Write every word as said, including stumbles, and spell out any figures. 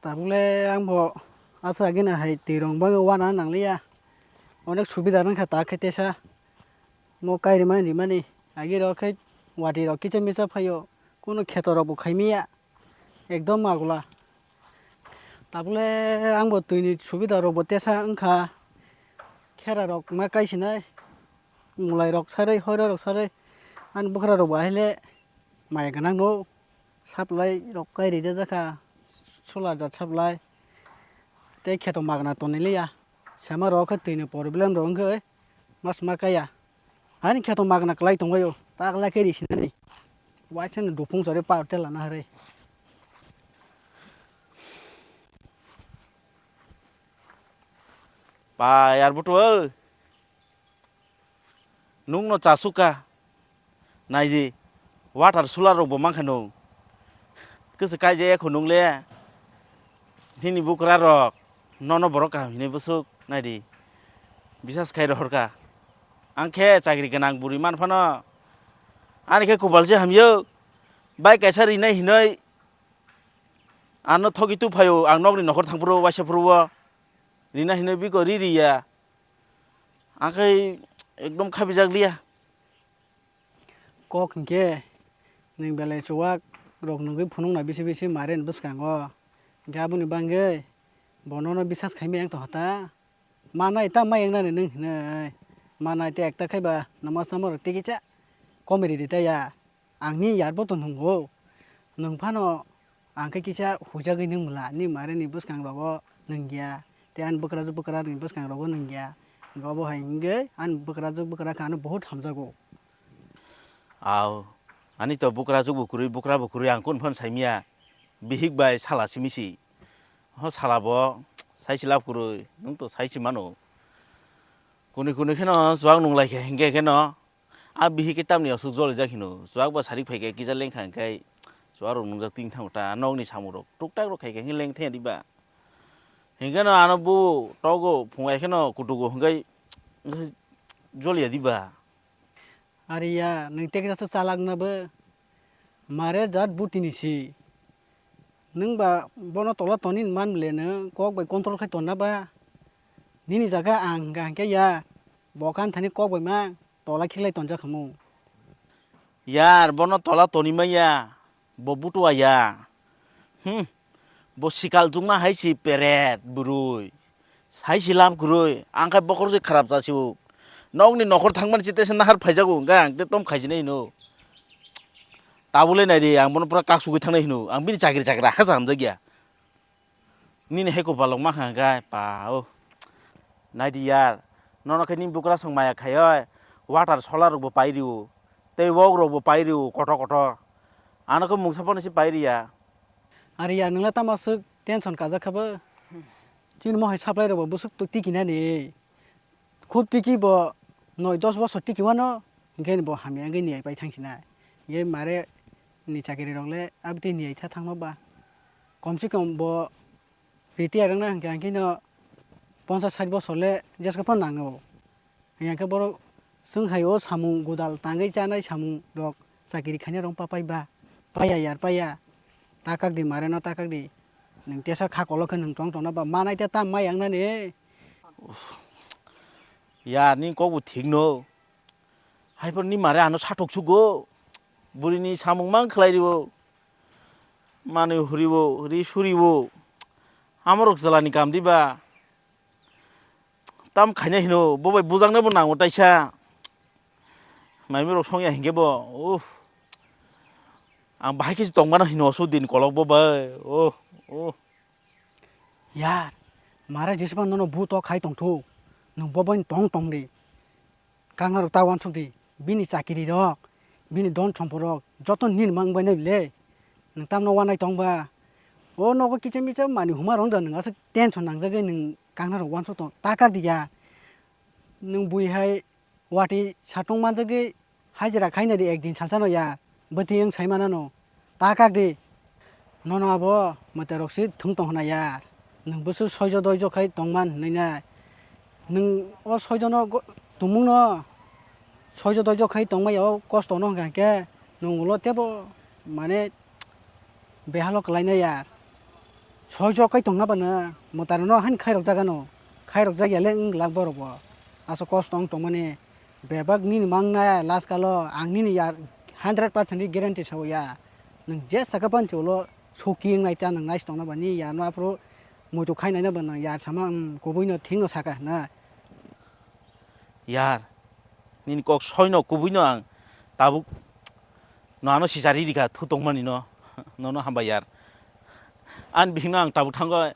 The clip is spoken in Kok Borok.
Tabukle ang bo aswk agina hai twi rong bagwi wana nangliya. Onek subida wngkha ta khe tesa. Mo kai rimani rimani agi rok khe wati rok kicha micha phaio. Kuno kheto rok bo khaimiya. Ekdom magula. Tabukle ang bo twi ni subida rok bo tesa wngkha. Khera rok ma kai sinai. Mulai rok sarwi, hoira rok sarwi. Ani bwkra rok bo ahile maya gwnang no. Supply rok kai rijak kha, solar jat supply. Tei kheto magna tonwi liya. Sema rok khe twi ni problem rok wngkhe mas ma kaya. Ani kheto magna kwlai tongbaio, ta kwlai khe ri sinani. Waisa ni dupung chori power tela na hare. Pa yar butu o. Nwng no chasuk kha. Nai di, water solar rok bo mankha nwng. Kwchwk kaijak ya kho nwng le. Nini bwkra rok nono borok kaham hinwi bwswk nai di. Bisas khai rohor kha. Ang khe chakri gwnang bwrwi man phano. Ani khe kopal se hamyuk. Bai kaisa rinai hinwi ano thogwi tubuphaio ang nokni nokhor thangphuru waisa phuru o. Rinai hinwi biko ri ri ya. Ang khe ekdom khabijak liya. Kok hinkhe nwng belai chuwak rok nungwi phunukna bisi bisi mare ni bwskango. Hinkhe aboni bagwi bo nono bisas khaimaya wng tongkha ta? Manai ta mai wngnani nwng hinwi. Manai tei ekta khaiba nangma sama rok tei kisa komiri ri ta ya. Ang ni yar bo tong nungo. Nwng phano ang khe kisa huijagwi nwng mla, ni mare ni bwskang rogo nwng ya, tei ani bwkrajwk bwkra ni bwskang rogo nwng ya. Hinkhe obo hai wngwi ani bwkrajwk bwkra khe ano bohut hamjago. Au, ani to bwkrajwk bo kwrwi, bwkra bo kwrwi, ang kunu phano saimya. Bihik bai sala simi si. Ho sala bo saisi lab kwrwi, nwng to saisi mano. Kuni kuni kheno chuwak nung lai khe hinkhe kheno. A bihik khe tamni aswk jolijak hino, chuwak ba sarik phai khe kisa lengkha hinkhe chuwak rok nungjak twi thango ta, nokni samung rok tuktak rok khai khe hinkhe lengthai ya diba? Hinkhe no ano bu togo phungai kheno kutugo hinkhe joliya diba? Ari ya, nwng tei kisa chalak na bo? Mare jat buti ni si. Nwng ba bono tola toni man le nwng kok bai control khai tonna ba? Nini jaga ang hwnkha hinkhe ya, bo khan thani kok bai ma tola khiklai tonjak khamu. Yar, bono tola toni maya, bo butua ya. Hmm, bo sikal jukma hai si peret bwrwi. Sai si lab kwrwi, ang khai bokhorok se kharap cha si o. Nokni nokhor thangmani chite se nahar phaijago, hwnkhe ang tei tom khaijinai hino. Tabule nai di, ang bono pura kak sugwi thangnai hino. Ang bini chakri chakra hakhe hamjakya. Nini hai kopalok mankha hwnkhe, pa o. Nai di yar, nono khe nini bwkrasong maya khaioi, water solar rokbo pai rio, tei wok rokbo pai rio kotor kotor. Ano khe mungsa phano se pai riya. Ari ya, nwng le tamo aswk tension kajak kha bo? Chini mohai supply rok bo bwswk twi tiki nani. Khub tiki bo noi dos bosor tiki wano, hinkhe bo hamya wngwi niyai pai thang sinai. Hinkhe mare ni chakiri rok le abtwi niyai tha thangma ba. Kom se kom bo retire wngna hinkhe, hinkhe no ponchas sait bosor le jeska phano nango. Hinkhe borok chwng hai o samung godal tangwi chanai samung rok chakiri khainai rok papai ba? Paiya yar, paiya. Ta kak di, mare no ta kak di. Nwng tesa kha kolok khe nwng tong tongna ba manai ta tam mai ang nani. Yar, ni kok bo thik no. Hai phano ni mare ano satok sugo. Buri ni samung mang khlai rio. Manwi hurio, ri surio. Amorok jala ni kam diba. Tam khaina hino, bo bai bujaknai bo nango taisa. Maimi rok songya hinkhe bo, uff. Ang bahai khe tongmano hino aswk din kolok bo bai. Oh, oh. Yar, mare jesba nono bu tok khai tongthu. Nwng bo bai tong tong di. Kangnarok ta uansuk di. Bini chakiri rok, bini don sompo rok, joto nini mang bai nai le. Nwng tamno uanai tong ba? O nogo kicha micha mani huma rong da nwng aswk tension nangjagwi nwng kangnarok uansuk tong. Ta kar di ya. Nwng bui hai wati satung manjagwi hajira khaina di ekdin salsano ya, bwtwi wng sai manano. Ta kak di. Nono abo mwtai rok si thung tong hwnna ya. Nwng bwswk soijo doijo khai tongman hwnwi nai. Nwng o soijono go-, tumungno soijo doijo khai tongmaya o kosto no hwnkha khe nwng ulo tebo mane behalo kwlainai ya. Soi jok kai tongna bana, mwtaro no han khairok jaga no, khairok jak ya le wng lak borok bo. Aso kosto wng tongmani, bebak nini mang naya last kalo ang nini yar hundred percent ni guarantee sao ya. Nwng je saka pan cholo suki wng nai ta nwng nais tongna bani ya no aphuru muitu khai nai na bana yar sama, um, kubui no thing no saka na. Yar, nini kok soino kubuino ang tabuk no ano sijari rikha thu tongmani no, nono hambai yar. Ani bihikno ang tabuk thango